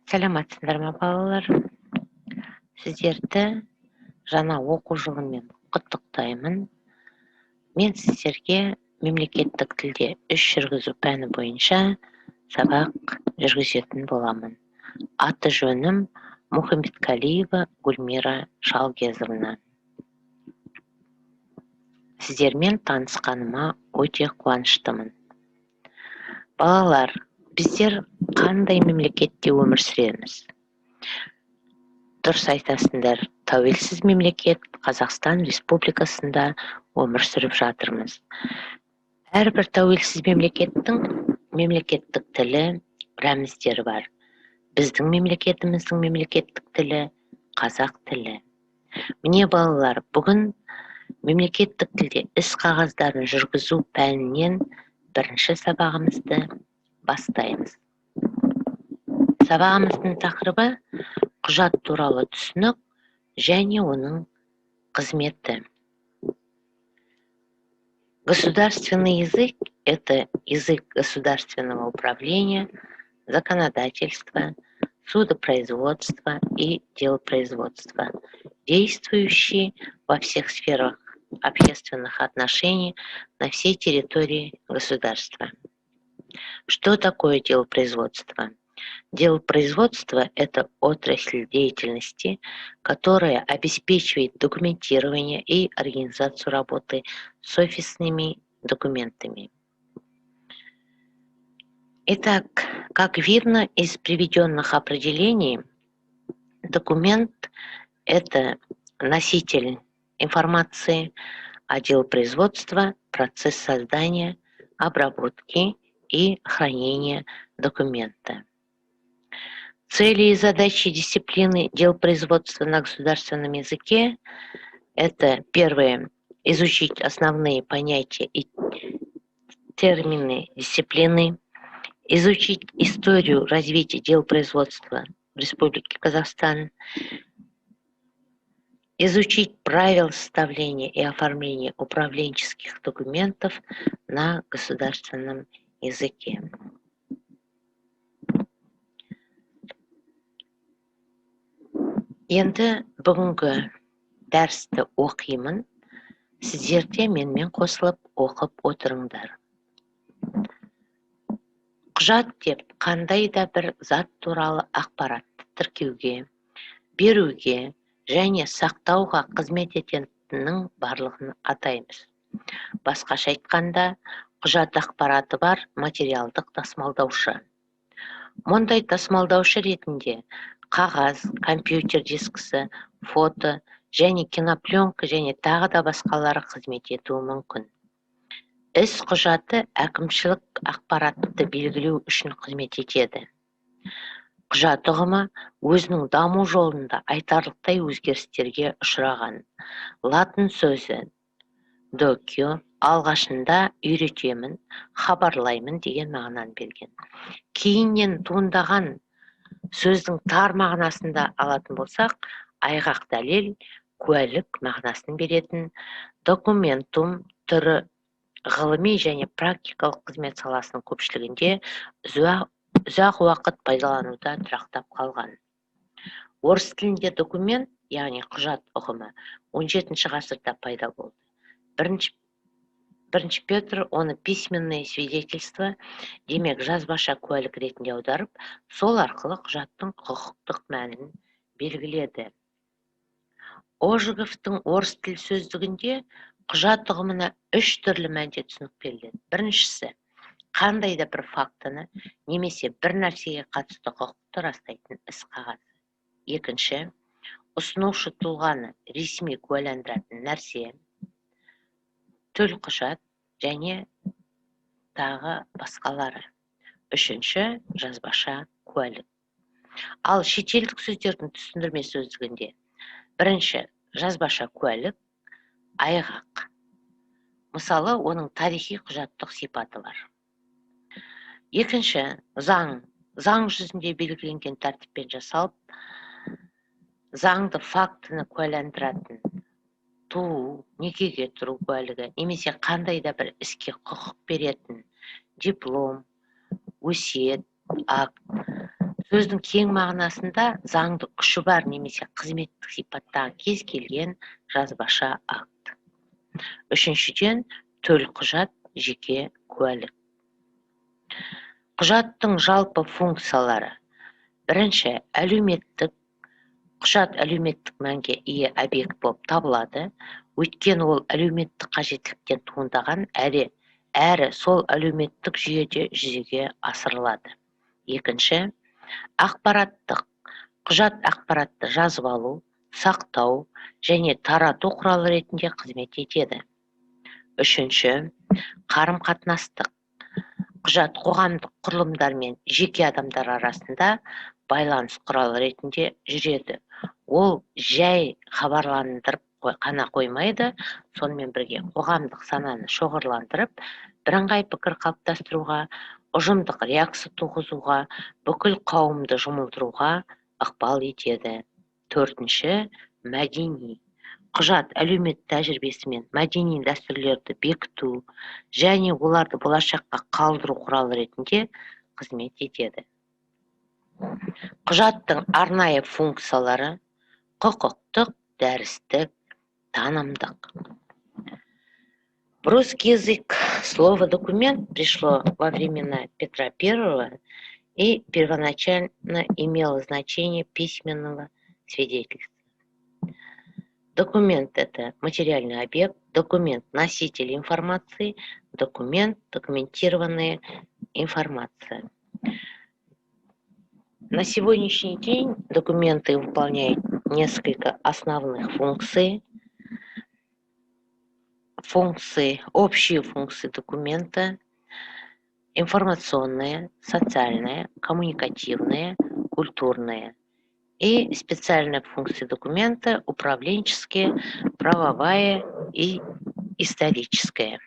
Сәлеметсіңдер ме, балалар? Сіздерді жаңа оқу жылымен құттықтаймын. Мен сіздерге мемлекеттік тілде іс жүргізу пәні бойынша сабақ жүргізетін боламын. Аты жөнім Мұхамбетқалиева Гүлмира Шалгезовна. Сіздермен танысқаныма өте қуаныштымын. Балалар, біздер қандай мемлекетте өмір сүреміз? Дұрыс айтасыңдар, тәуелсіз мемлекет Қазақстан Республикасында өмір сүріп жатырмыз. Әрбір тәуелсіз мемлекеттің мемлекеттік тілі, рәміздері бар. Біздің мемлекетіміздің мемлекеттік тілі – қазақ тілі. Міне, балалар, бүгін мемлекеттік тілде іс қағаздарын жүргізу пәнінен бірінші сабағымызды бастаймыз. Сабағымыздың тақырыбы: құжат туралы түсінік және оның қызметі. Государственный язык – это язык государственного управления, законодательства, судопроизводства и делопроизводства, действующий во всех сферах общественных отношений на всей территории государства. Что такое делопроизводство? Делопроизводство – это отрасль деятельности, которая обеспечивает документирование и организацию работы с офисными документами. Итак, как видно из приведенных определений, документ – это носитель информации, а делопроизводство – процесс создания, обработки и хранения документа. Цели и задачи дисциплины делопроизводства на государственном языке – это первое – изучить основные понятия и термины дисциплины, изучить историю развития делопроизводства в Республике Казахстан, изучить правила составления и оформления управленческих документов на государственном языке. Енді бүгінгі дәрісті оқимын, сіздер де менімен қосылып оқып отырыңдар. Құжат деп қандай да бір зат туралы ақпаратты тіркеуге, беруге және сақтауға қызмет ететіннің барлығын атаймыз. Басқаша айтқанда, құжат – ақпараты бар материалдық тасымалдаушы. Мұндай тасымалдаушы ретінде қағаз, компьютер дискісі, фото және кинопленка және тағы да басқалары қызмет етуі мүмкін. Іс құжаты әкімшілік ақпаратты белгілеу үшін қызмет етеді. Құжат ұғымы өзінің даму жолында айтарлықтай өзгерістерге ұшыраған. Латын сөзі docio алғашында үйретемін, хабарлаймын деген мағынаны берген. Кейіннен туындаған сөздің тар мағынасында алатын болсақ, айғақ, дәлел, куәлік мағынасын беретін documentum түрі ғылыми және практикалық қызмет саласының көпшілігінде ұзақ уақыт пайдалануда тұрақтап қалған. Орыс тілінде документ, яғни құжат ұғымы 17 ғасырда пайда болды. Бірінші Петр оны письменное свидетельство, демек жазбаша куәлік ретінде аударып, сол арқылы құжаттың құқықтық мәнін белгіледі. Ожеговтың орыс тіл сөздігінде құжат ұғымына үш түрлі мәнде түсінік беріледі. Біріншісі – қандай да бір фактіні немесе бір нәрсеге қатысты құқықты растайтын іс қағазы. Екінші – ұсынушы тұлғаны ресми куәландыратын нәрсе, төлқұжат және тағы басқалары. Үшінші – жазбаша куәлік. Ал шетелдік сөздердің түсіндірме сөздігінде бірінші – жазбаша куәлік, айғақ, мысалы, оның тарихи құжаттық сипаты бар. Екінші – заң жүзінде белгіленген тәртіппен жасалып, заңды фактіні куәландыратын туу, некеге тұру куәлігі немесе қандай да бір іске құқық беретін диплом, өсиет, акт. Сөздің кең мағынасында заңды күші бар немесе қызметтік сипаттағы кез келген жазбаша акт. Үшіншіден, төлқұжат, жеке куәлік. Құжаттың жалпы функциялары. Бірінші, әлеуметтік. Құжат әлеуметтік мәнге ие объект болып табылады, өйткені ол әлеуметтік қажеттіліктен туындаған әрі сол әлеуметтік жүйеде жүзеге асырылады. Екінші, ақпараттық. Құжат ақпаратты жазып алу, сақтау және тарату құралы ретінде қызмет етеді. Үшінші, қарым қатынастық. Құжат қоғамдық құрылымдар мен жеке адамдар арасында байланыс құралы ретінде жүреді. Ол жай хабарландырып қана қоймайды, сонымен бірге қоғамдық сананы шоғырландырып, бірыңғай пікір қалыптастыруға, ұжымдық реакция туғызуға, бүкіл қауымды жұмылдыруға ықпал етеді. Төртінші, мәдени. Құжат әлеумет тәжірибесі мен мәдени дәстүрлерді бекіту және оларды болашаққа қалдыру құралы ретінде қызмет етеді. Құжаттың арнайы функциялары: құқықтық, дәрістік, танымдық. В русский язык слово «документ» пришло во времена Петра I и первоначально имело значение письменного свидетельства. Документ – это материальный объект, документ – носитель информации, документ – документированная информация. На сегодняшний день документы выполняют несколько основных функций. Функции, общие функции документа: информационные, социальные, коммуникативные, культурные. И специальные функции документа: управленческие, правовая и историческая.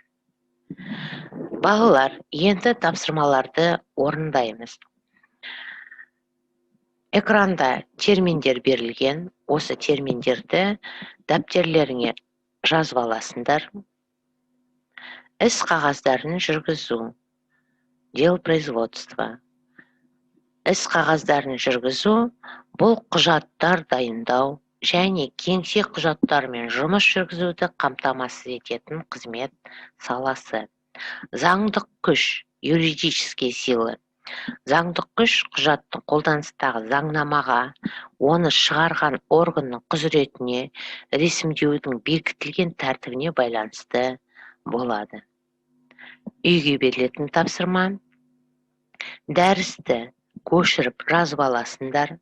Балалар, енді тапсырмаларды орындаймыз. Экранда терминдер берілген, осы терминдерді дәптерлеріңе жазып аласыңдар. Іс қағаздарын жүргізу, делопроизводство. Іс қағаздарын жүргізу – бұл құжаттар дайындау және кеңсе құжаттарымен жұмыс жүргізуді қамтамасыз ететін қызмет саласы. Заңдық күш, юридические силы. Заңдық күш құжаттың қолданыстағы заңнамаға, оны шығарған органның құзыретіне, ресімдеудің бекітілген тәртібіне байланысты болады. Үйге берілетін тапсырма: дәрісті көшіріп жазып аласыңдар,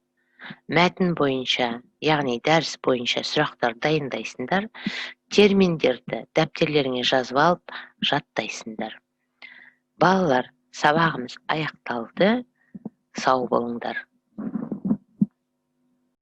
мәтін бойынша, яғни дәріс бойынша сұрақтар дайындайсыңдар, терминдерді дәптерлеріңе жазып алып жаттайсыңдар. Балалар, сабағымыз аяқталды, сау болыңдар.